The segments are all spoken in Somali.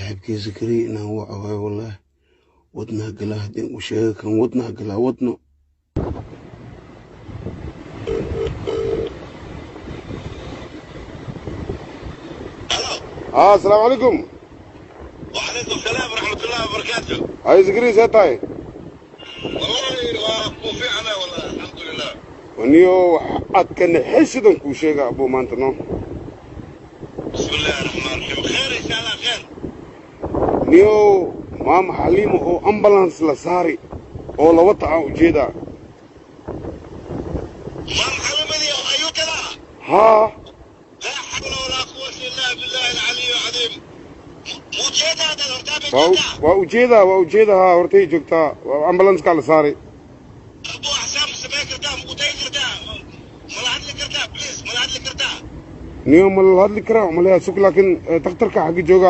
Saaxiibkii Zakariya inaan waco waayo. Wallaahi wadnaha galaa haddii u sheega kan, wadnaha galaa wadno. Haa, asalaamu calaykum. وعليكم السلام ورحمة الله وبركاته. Hay Zakariya, see tahay? والله وفي أنا والله الحمد لله. Niyo aad ka naxaysidan kuu sheega abuu maanta no. بسم الله الرحمن الرحيم، خير إن شاء الله خير. Niyo maama Xaliima oo ambulance la saari oo laba tacaan ujeedaa. ما محمد أيوة لا. Haa. لا حول ولا قوة إلا بالله العلي العظيم، موجود هذا الهرتاب. Waa waa ujeedaa, waa ujeeda. Haa, hortay joogtaa, waa ambulance-kaa la saari. أبو حسام سمي كرتا مقتاي كرتا ملعد لي كرتا، please ملعد لي كرتا. Niyo ma la hadli karaa umaleyaa sug, laakiin takhtarka xagga jooga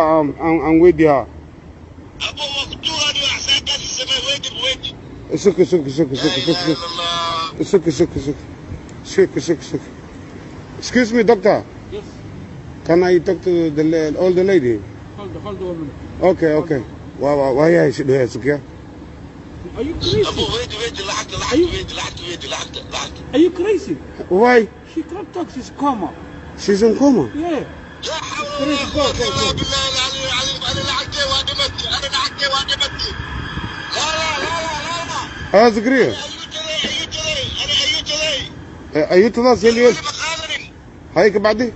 aan weydiyaa. أبو مقتول هذه أحسان كان السماء ويدي ويدي. Sug, sug, sug. لا Sug, sug. إله Sug. إلا الله. Sug, sug, sug, sug, sug, sug. Excuse me, doctor. Yes. Can I talk to the older lady? Hold on a minute. Okay. Waa yahay sidhaya sugya. Are you crazy? أبو ويدي ويدي، لحقت لحقت ويدي لحقت ويدي لحقت لحقت. Are you crazy? Why? She can't talk. She's coma. She's in coma. Yeah. لا حول ولا قوة إلا بالله العلي العظيم، أنا لحقتي وادمتي، أنا لحقتي وادمتي، لا لا لا لا لا لا. Haa Zakariya. أنا أيوتلي أيوتلي أنا أيوتلي. Ayutadaas yeliyo. أنا مخاضرين. Hay ka bacdi.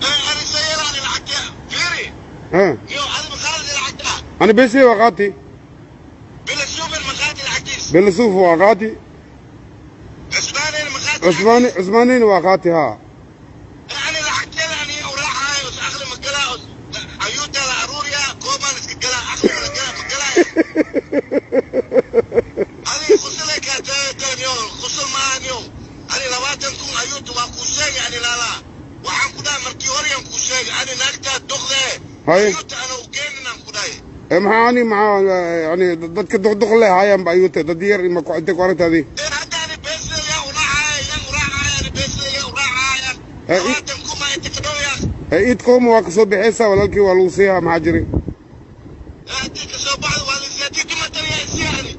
أنا سيارة، أنا لحقتي فيري. Ha. يو أنا مخاضر لحقتها. Ani bese waa qaati. بلا سوبر مخاضر لحقتيس. Belisuuf waa qaati. عثماني المخاضر. Cusmaani Cusmaaniin waa qaati, haa. أنا لحقتي أنا وراح أخلي مقلا أيوتا أروريا كومان إسكلا أخلي مقلا مقلا. هذه خسر لك يوم خسر ما يوم أنا لواتن كون أيوت وكوسين يعني لا لا وعن كذا مركي هوريان كوسين أنا نكتة دخلة. Hay. أيوت أنا وكين كذا. Ee, maxaa ani maxaa yani dadka duqduq leh hayaan ba ayuute dad yar ima ku intay ku aragtaadii. هذا أنا بس يا وراعي يا وراعي أنا بس يا وراعي. Ee, لواتن كون ما يتكلم يا. Ee, iidkooma waa kasoo bixaysaa walaalkii, waa lagu siiyaa, maxaa jiri? أديك سو بعض والزيادة ما ترى يعني.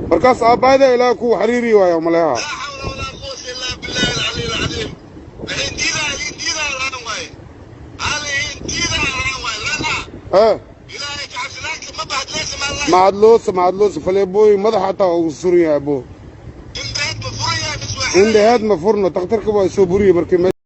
Markaas aabbaayda ilaah ku xariiri waayo maleha. لا حول ولا قوة إلا بالله العلي العظيم، عندي لا لا واي هذا عندي لا لا واي لا لا. Ee. إلهي كعبسناك ما بعد لازم الله. Macadloosa macadloosa faleebooyin madaxa xataa waa ugu suran yahay abo. إن بيت بفرية بس واحد. Indhaheed ma furno, takhtarka waa soo buriyey markii.